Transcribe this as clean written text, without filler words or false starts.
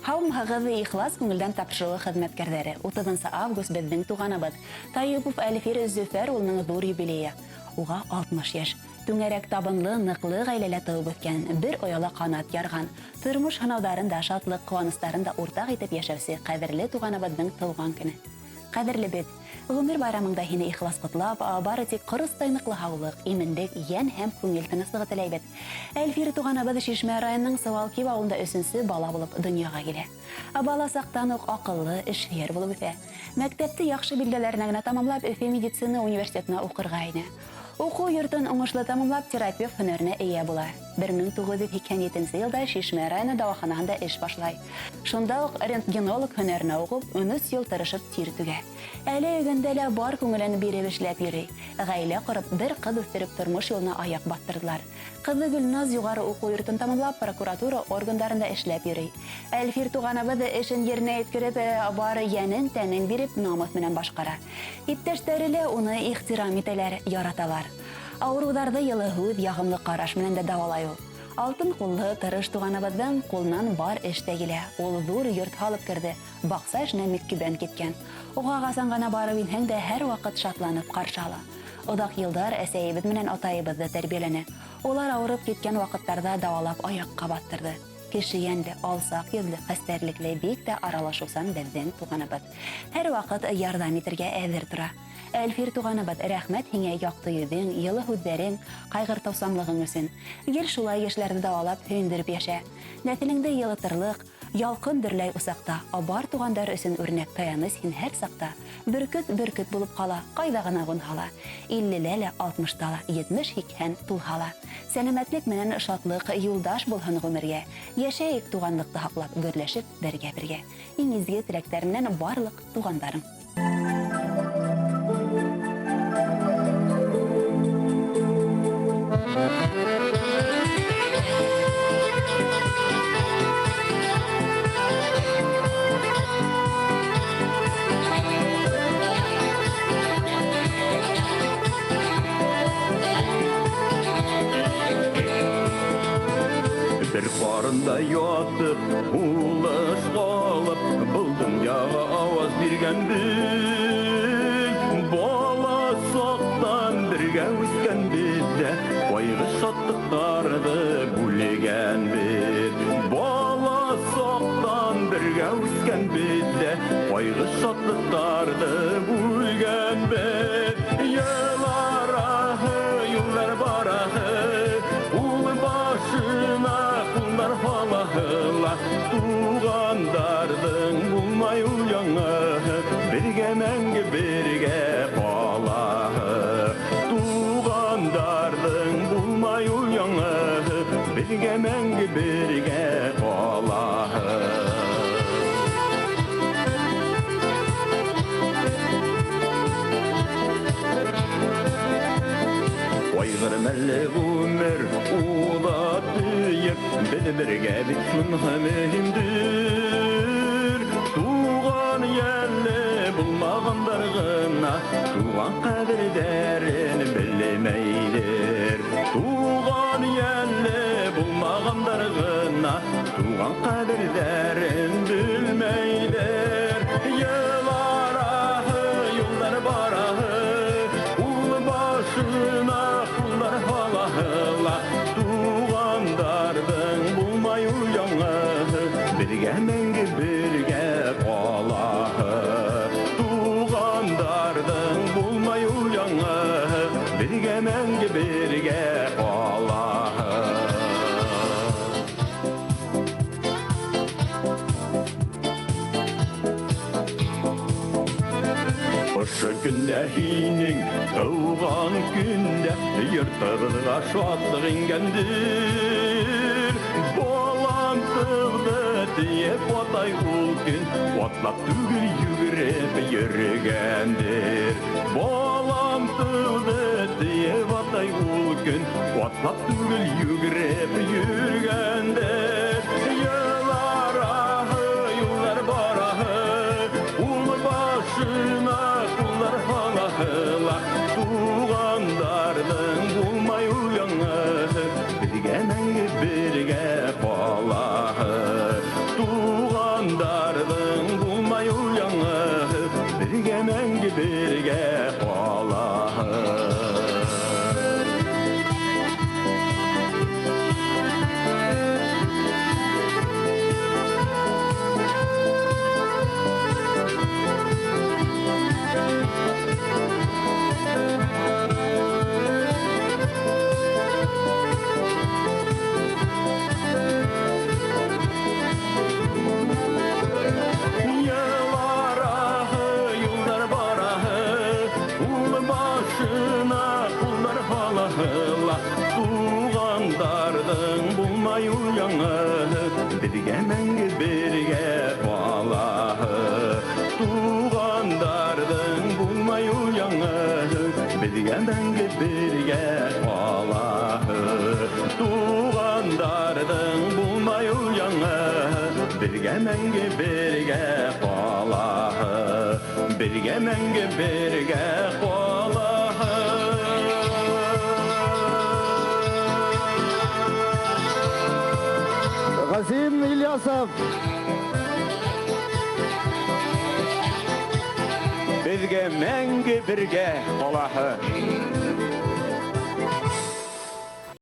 Һаумыһығыҙ, ихлас күңелдән тапшырыуы хеҙмәткәрҙәре. 30 август беҙҙең туғаныбыҙ Тайыпов Әлфир Зөфәр улының ҙур юбилейы. Уға 60 йәш. Түңәрәк табынлы, ныҡлы ғаиләлә тыуып үҫкән, бер ояла ҡанат ярған, тормош һынауҙарын да, шатлыҡ, ҡыуаныстарын да уртаҡ итеп йәшәүсе ҡәҙерле туғаныбыҙҙың тыуған көнө. Ҡәҙерлебеҙ, ғүмер байрамыңда һине ихлас ҡотлап, бары тик ҡоростай ныҡлы һаулыҡ, именлек, йән һәм күңел тыныслығы теләйбеҙ. Әлфир туғаныбыҙ Шишмә районының Сыуалкив ауылында өсөнсө бала булып донъяға килә. Бала саҡтан уҡ аҡыллы, эшһөйәр булып үҫә. Мәктәпте яҡшы билдәләренә генә тамамлап, Өфө медицина университетына уҡырға инә. Уҡыу йортон уңышлы тамамлап, терапевт һөнәренә эйә була. 1987 йылда Шишмә районы дауаханаһында эш башлай. Шунда уҡ рентгенолог һөнәренә уҡып, 13 йыл тырышып тир түгә. Әле өгөндә лә бар күңелен биреп эшләп йөрөй. Ғаилә ҡороп, бер ҡыҙ үҫтереп тормош юлына аяҡ баҫтырҙылар. Ҡыҙы Гөлназ юғары уҡыу йортон тамамлап, прокуратура органдарында эшләп йөрөй. Әлфир туғаныбыҙ эшен еренә еткереп, бары йәнен тәнен биреп, намыҫ менән башҡара. Иптәштәре лә уны ихтирам итәләр, яраталар. Ауырыуҙарҙы йылы һүҙ, яғымлы ҡараш менән дә дауалай ул. Алтын ҡуллы, тырыш туғаныбыҙҙың ҡулынан бар эш тә килә. Ул ҙур йорт һалып керҙе, баҡса эшенә мөкиббән киткән. Уға ҡасан ғына барып инһәң дә, һәр ваҡыт шатланып ҡаршы ала. Оҙаҡ йылдар әсәйебеҙ менән атайыбыҙҙы тәрбиәләне. Улар ауырып киткән ваҡыттарҙа дауалап аяҡҡа баҫтырҙы. Кеше йәнле, алсаҡ йөҙлө, хәстәрлекле, бик тә аралашыусан беҙҙең туғаныбыҙ. Һәр ваҡыт ярҙам итергә әҙер тора. Әлфир туғаныбыҙ, рәхмәт һиңә яҡты йөҙөң, йылы һүҙҙәрең, ҡайғыртыусанлығың өсөн. Гел шулай кешеләрҙе дауалап, һөйөндөрөп йәшә. Нәҫелеңде йылытырлыҡ, ялҡын дөрләй усаҡта, бар туғандар өсөн үрнәк таяныс һин һәр саҡта. Бөркөт бөркөт булып ҡала, ҡайҙа ғына ҡунһа ла. 50-лә лә, 60-та ла, 70-80 тулһа ла. Сәләмәтлек менән шатлыҡ юлдаш булһын ғүмергә. Йәшәйек туғанлыҡты һаҡлап, гөрләшеп бергә-бергә. Иң изге теләктәр менән барлыҡ туғандарың. Бер ҡарында ятып, һулыш алып, был донъяға ауаз биргәнбеҙ. Бала саҡтан бергә үҫкәнбеҙ ҙә, ҡайғы шатлыҡтарҙы бүлгәнбеҙ. Бала саҡтан бергә үҫкәнбеҙ ҙә, ҡайғы шатлыҡтарҙы бүлгәнбеҙ. Йыл араһы, юлдар бараһы, ҡул башына ҡулдар һалаһы ла, туғандарҙың булмай ул яңыһы, бергә мәңге бергә ҡалаһы. Туғандарҙың булмай ул яңыһы, бергә мәңге бергә ҡалаһы. Ҡайғырма әле ғүмер уҙа тейеп, беҙ бергә бит шунһы мөһимдер. Туған йәнле булмағандар ғына туған ҡәҙерҙәрен белмәйҙер. Туған йәнле булмағандар ғына туған ҡәҙерҙәрен белмәйҙер. Йыл араһы, юлдар бараһы, ҡул башына ҡулдар һалаһы ла, туғандарҙың булмай ул яңыһы, бергә мәңге бергә ҡалаһы. Туғандарҙың булмай ул яңыһы, бергә мәңге бергә ҡалаһы. Ошо көндә һинең тыуған көндә йортоғоҙға шатлыҡ ингәндер. Балам тыуҙы тиеп атай ул көн, атлап түгел йүгереп йөрөгәндер. Балам тыуҙы тиеп атай ул көн, атлап түгел йүгереп йөрөгәндер. Йыл араһы, юлдар бараһы, ҡул башына ҡулдар һалаһы ла, туғандарҙың булмай ул яңыһы, бергә мәңге бергә ҡалаһы. Туғандарҙың Беҙгә мәңге бергә ҡалаһы. Туғандарҙың булмай ул яңыһы, Беҙгә мәңге бергә ҡалаһы. Туғандарҙың булмай ул яңыһы, Беҙгә мәңге бергә ҡалаһы. Беҙгә мәңге бергә ҡалаһы. Газим Ильясов. Беҙгә мәңге бергә ҡалаһы.